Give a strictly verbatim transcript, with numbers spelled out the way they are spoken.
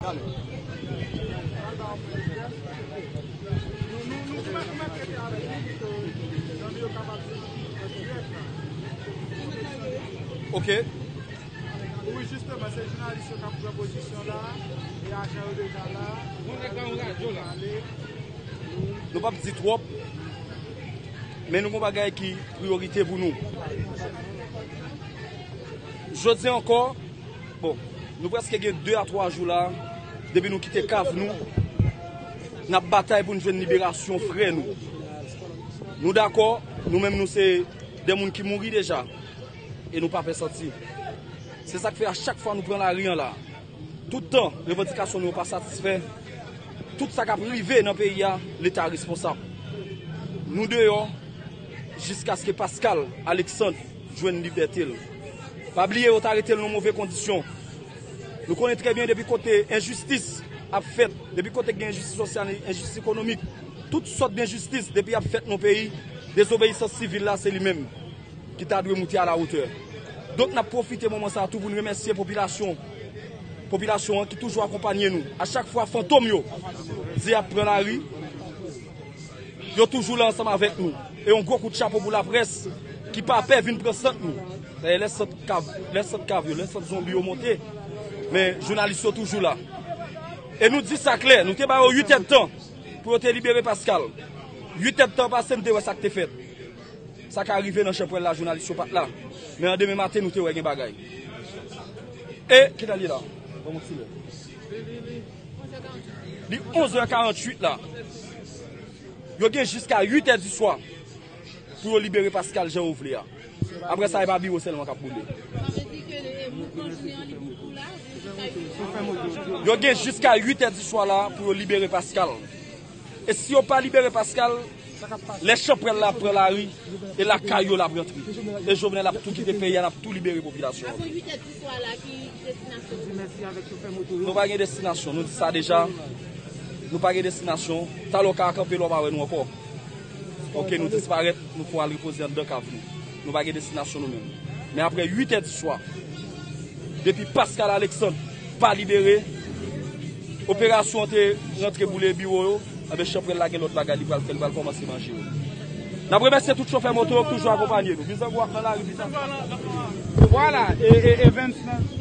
Ok. Wi, jisteman, se jounalis yo k ap pran pozisyon la, e ajan yo deja la. Nou p ap di twòp, men nou gon bagay ki priyorite pou nou. Jodi ankò, bon, nou prèske gen de a twa jou la, depi nou kite kav nou, n ap batay pou n jwenn liberasyon frè nou. Nou dakò, nou menm nou se de moun ki mouri deja, e nou pa pè santi. Se sa k fè a chak fwa nou pran lari an la, tout tan revandikasyon nou yo pa satisfè, tout sa k ap rive nan peyi a, Leta responsab. Nou deyò jiskaske Pascal Alexandre jwenn libète l. Pa bliye yo t arete l nan move kondisyon. Nou konnen trè byen depi kote enjistis ap fèt, depi kote gen enjistis sosyal, enjistis ekonomik, tout sòt denjistis depi ap fèt nan peyi, dezobeyisans sivil la se li menm ki ta dwe moute alawotè. Donk n ap pwofite moman sa a tou pou n remèsye popilasyon, popilasyon an ki toujou akonpanye nou. A chak fwa fantom yo di y ap pran lari, yo toujou la ansanm avèk nou. E yon gwo kout chapo pou laprès ki pa pè vin pran sant nou. Dayè lè sant kav, lè sant kav yo, lè sant zonbi yo monte, men jounalis yo toujou la. E nou di sa klè, nou te ba yo uit èdtan pou yo te libere Pascal. Uit èdtan pase, n te wè sa k te fèt. Sa ka rive nan chanpwèl la, jounalis yo pa t la. Men an demen maten, nou te wè gen bagay. E, kilè l ye la? Ban m yon ti lè. Li onz è karanntuit la. Yo gen jiska uit è di swa pou yo libere Pascal jan yo vle a. Apre sa, e pa biwo sèlman k ap boule. Yo gen jiska uit è di swa la pou yo libere Pascal. E si yo pa libere Pascal, lè chanpwèl la ap pran lari, e lakay yo l ap rantre. E Jovenel ap tou kite peyi a, n ap tou libere popilasyon an. Nou pa gen destinasyon, nou di sa deja. Nou pa gen destinasyon. Talè w ka kanpe lè w pa wè nou ankò. Ok, nou disparèt, nou fò al repoze anndan kav nou. Nou pa gen destinasyon nou menm. Men apre uit è di swa, depi Pascal Alexandre pa libere, operasyon an te rantre boule biwo yo, anben chanpwèl la gen lòt bagay li pral fè, li pral kòmanse manje yo. N ap remèsye tout chofè moto yo k toujou akonpanye nou. Bizango ap nan lari, Bizango. Vwala, e, e, Evans lan.